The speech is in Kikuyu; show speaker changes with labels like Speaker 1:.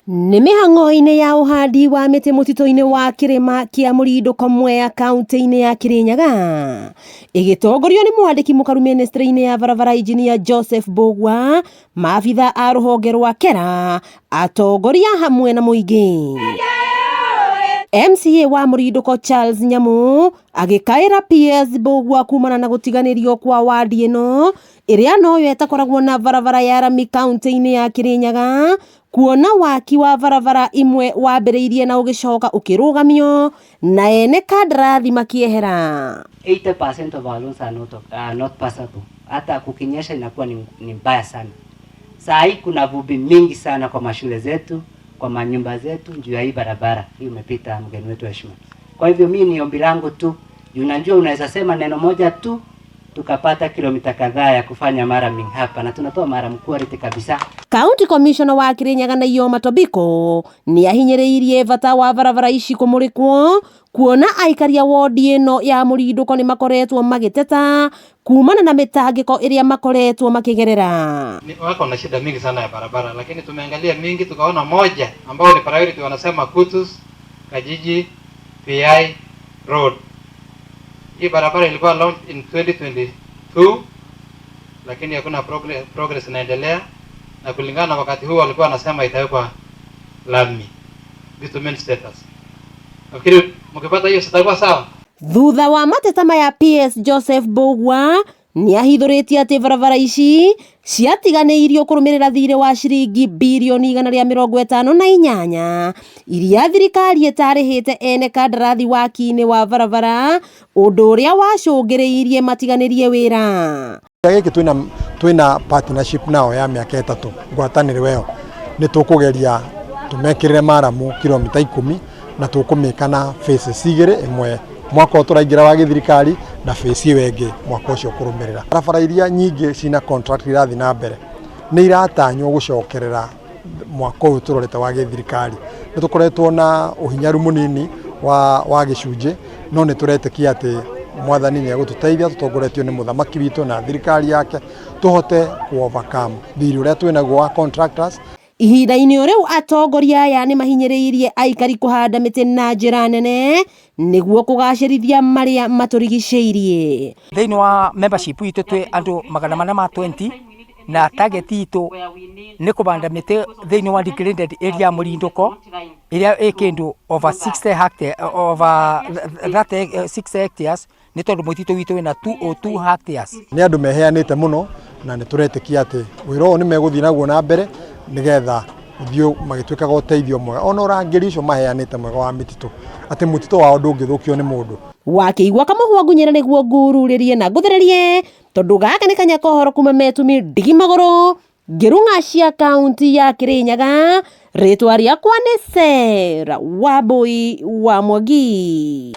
Speaker 1: Nĩ mĩhang'o-inĩ ya ũhandi wa mĩtĩ mũtitũ-inĩ wa kĩrĩma kĩa Mũrindũko Mwea kaunti-inĩ ya Kĩrĩnyaga ĩgĩtongorio nĩ mwandĩki mũkaru mĩnĩstrĩ-inĩ ya barabara Injinia Joseph Mbũgua, maabitha a rũhonge rwa KERA, atongoria hamwe na mũingĩ. MCA wa Mũrindũko Charles Nyamu agĩkaĩra PS Mbũgua kumana na gũtiganĩrio kwa wadi ĩno ĩrĩa noyo ĩtakoragwo na barabara ya rami kaunti-inĩ ya Kĩrĩnyaga, kuona waki wa barabara imwe wambĩrĩirie na ũgĩcoka ũkĩrũgamio na ene kandarathi makĩehera.
Speaker 2: 80% of our roads are not passable. Hata kukinyesha inakuwa ni mbaya sana. Saa hii kuna vumbi mingi sana kwa mashule zetu, kwa manyumba zetu juu ya hii barabara hii umepita, mgeni wetu wa heshima. Kwa hivyo mimi ni ombi langu tu, juu najua unaweza sema neno moja tu tukapata kilomita kadhaa ya kufanya murram hapa na tunatoa murram quality kabisa.
Speaker 1: County Commissioner wa Kirinyaga Naiyoma Tobiko nĩ ahinyĩrĩirie bata wa barabara ici kũmũrĩkwo kuona aikari a wodi ĩno ya Mũrindũko nĩ makoretwo magĩteta kumana na mĩtangĩko ĩrĩa makoretwo makĩgerera.
Speaker 3: Wako na shida mingi sana ya barabara, lakini tumeangalia mingi tukaona moja ambayo ni priority, wanasema Kutus Kajiji PI Road. Hii barabara ilikuwa launched in 2022 lakini hakuna progress inaendelea, na kulingana na wakati huu walikuwa wanasema itawekwa lami, bitumen status. Nafikiri mkipata hiyo sitakuwa sawa.
Speaker 1: Thutha wa mateta maya, PS Joseph Mbũgua nĩ ahithũrĩtie atĩ barabara ici ciatiganĩirio kũrũmĩrĩra thirĩ wa ciringi birioni 158 iria thirikari ĩtarĩhĩte ene kandarathi waki-inĩ wa barabara, ũndũ ũrĩa wacũngĩrĩirie matiganĩrie wĩra.
Speaker 4: Gĩkĩ twĩna partnership nao ya mĩaka 3, ngwatanĩro ĩyo nĩ tũkũgeria tũmekĩrĩre maramu kilomita 10 na tũkũmĩka na phases igĩrĩ, ĩmwe mwaka ũyũ tũraingĩra wa gĩthirikari na phase ĩyo ĩngĩ mwaka ũcio kũrũmĩrĩra. Barabara iria nyingĩ cina contract irathiĩ na mbere nĩ iratanywo gũcokerera mwaka ũyũ tũrorete wa gĩthirikari. Nĩ tũkoretwo na ũhinyaru mũnini wa gĩcunjĩ, no nĩ tũretĩkia atĩ mwathani nĩ egũtũteithia tũtongoretio nĩ mũthamaki witũ na thirikari yake tũhote ku overcome thirĩ ũrĩa twĩnaguo wa contractors.
Speaker 1: Ihinda-inĩ o rĩu, atongoria aya nĩ mahinyĩrĩirie aikari kũhanda mĩtĩ na njĩra nene nĩguo kũgacĩrithia marĩa matũrigicĩirie.
Speaker 5: Thĩinĩ wa membership itũ twĩ andũ 420 na target itũ nĩ kũbanda mĩtĩ thĩinĩ wa degraded area ya Mũrindũko ĩrĩa ĩ kĩndũ over 60 hectare, over 36 hectares, nĩ tondũ mũtitũ witũ wĩna 202 hectares.
Speaker 4: Nĩ andũ meheanĩte mũno na nĩ tũretĩkia atĩ wĩra ũyũ nĩ megũthiĩ naguo na mbere nĩgetha ũthiĩ magĩtuĩkaga ũteithio mwega, ona ũrangĩri ũcio maheanĩte mwega wa mĩtitũ, atĩ mũtitũ wao ndũngĩthũkio nĩ mũndũ.
Speaker 1: Wakĩigua kamũhwa ngunyĩra nĩguo ngururĩrie na ngũthĩrĩrie, tondũ gaka nĩ kanya kohoro kuma metumi ndigi magũrũ ngĩrung'a cia kaunti ya Kĩrĩnyaga. Rĩtwa rĩakwa nĩ Sarah Wambui wa Mwangi.